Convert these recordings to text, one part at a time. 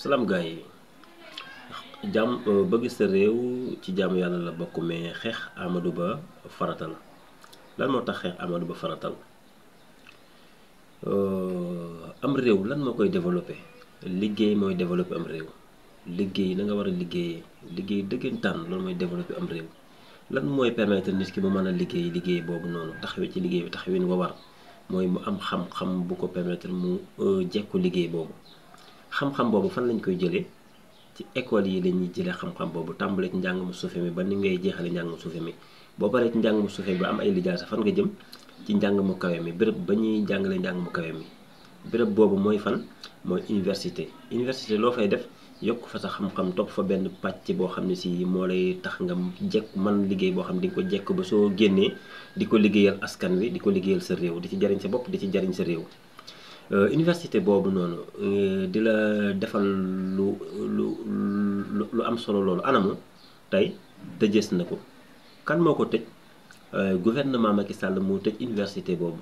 salaam gars yi jàmm bëgg sa réew ci jaamu yàlla la bokk mais xeex Amadou Ba farata la lan moo tax xeex Amadou Ba farata la am réew lan moo koy développé liggéey mooy développé am réew liggéey na nga war a liggéeyee liggéey dëggantaan loolu mooy développé am réew lan mooy permettre nit ki mu mën a liggéey boobu noonu taxawee ci liggéey bi taxawin wa war mooy mu am xam-xam bu ko permettre mu jekku liggéey boobu xam-xam boobu fan lañ koy jëlee ci école yi la ñuy jëlee xam-xam boobu tàmbale ci njàng mu suufe mi ba ni ngay jeexale njàng mu suufe mi boo paree ci njàng mu suufe mi ba am ay lijaasa fan nga jëm ci njàng mu kawe mi béréb ba ñuy jàngale njàng mu kawe mi béréb boobu mooy fan mooy université loo fay def yokk fa sa xam-xam topp fa benn pàcc boo xam ne si moo lay tax nga jekk man liggéey boo xam ne di nga ko jekk ba soo génnee di ko liggéeyal askan wi di ko liggéeyal sa réew di ci jariñ sa bopp di ci jariñ sa réew université boobu noonu di la defal lu am solo loolu anamu tey tëjees na ko kan moo ko tëj gouvernement Macky Sall moo tëj université boobu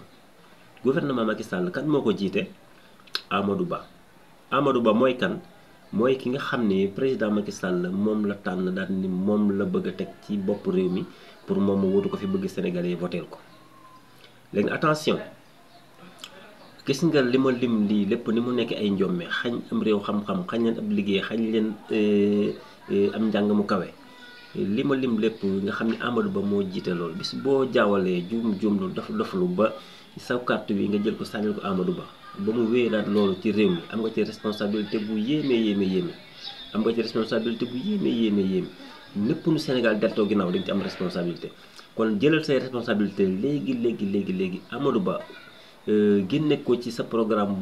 gouvernement Macky Sall kan moo ko jiite Amadou Ba mooy kan mooy ki nga xam ne président Macky Sall moom la tànn daal ni moom la bëgg a teg ci bopp réew mi pour moom mu wutu ko fi bëgg Sénégalais yi voteel ko léegi attention gis nga li ma lim lii lépp ni mu nekk ay njomme xañ am réew xam-xam xañ leen ab liggéey xañ leen am njàng mu kawe li ma lim lépp nga xam ne Amadou Ba moo jiite loolu bis boo jaawalee juum lu doflu ba sa carte bi nga jël ko sànnil ko Amadou Ba mu wéeraat loolu ci réew mi am nga ci responsabilité bu yéeme am nga ci responsabilité bu yéeme népp nu Sénégal deltoo ginnaaw dañ ci am responsabilité kon jëlal say responsabilité léegi Amadou Ba génne ko ci sa programme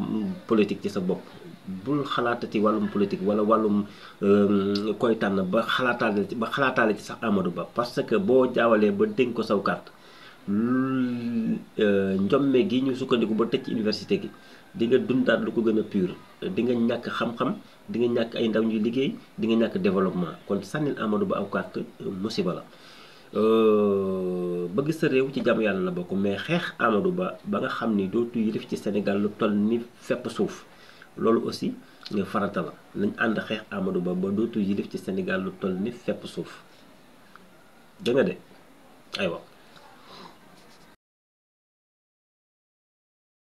politique ci sa bopp bul xalaatati wàllum politique wala wàllum koy tànn ba xalaataale ci sax Amadou Ba parce que boo jaawalee ba dénk ko saw carte njomme gi ñu sukkandiku ba tëj ci université gi di nga dundaat lu ko gën a pur di nga ñàkk xam-xam di nga ñàkk ay ndaw ñuy liggéey di nga ñàkk développement kon sànnil Amadou Ba aw carte musiba la bëgg sa réew ci jàmm yàlla la bokk mais xeex Amadou Ba nga xam ni dootu yilif ci Sénégal lu toll ni fepp suuf loolu aussi farata la nañ ànd xeex Amadou Ba dootu yilif ci Sénégal lu toll ni fepp suuf dégg nga de aywa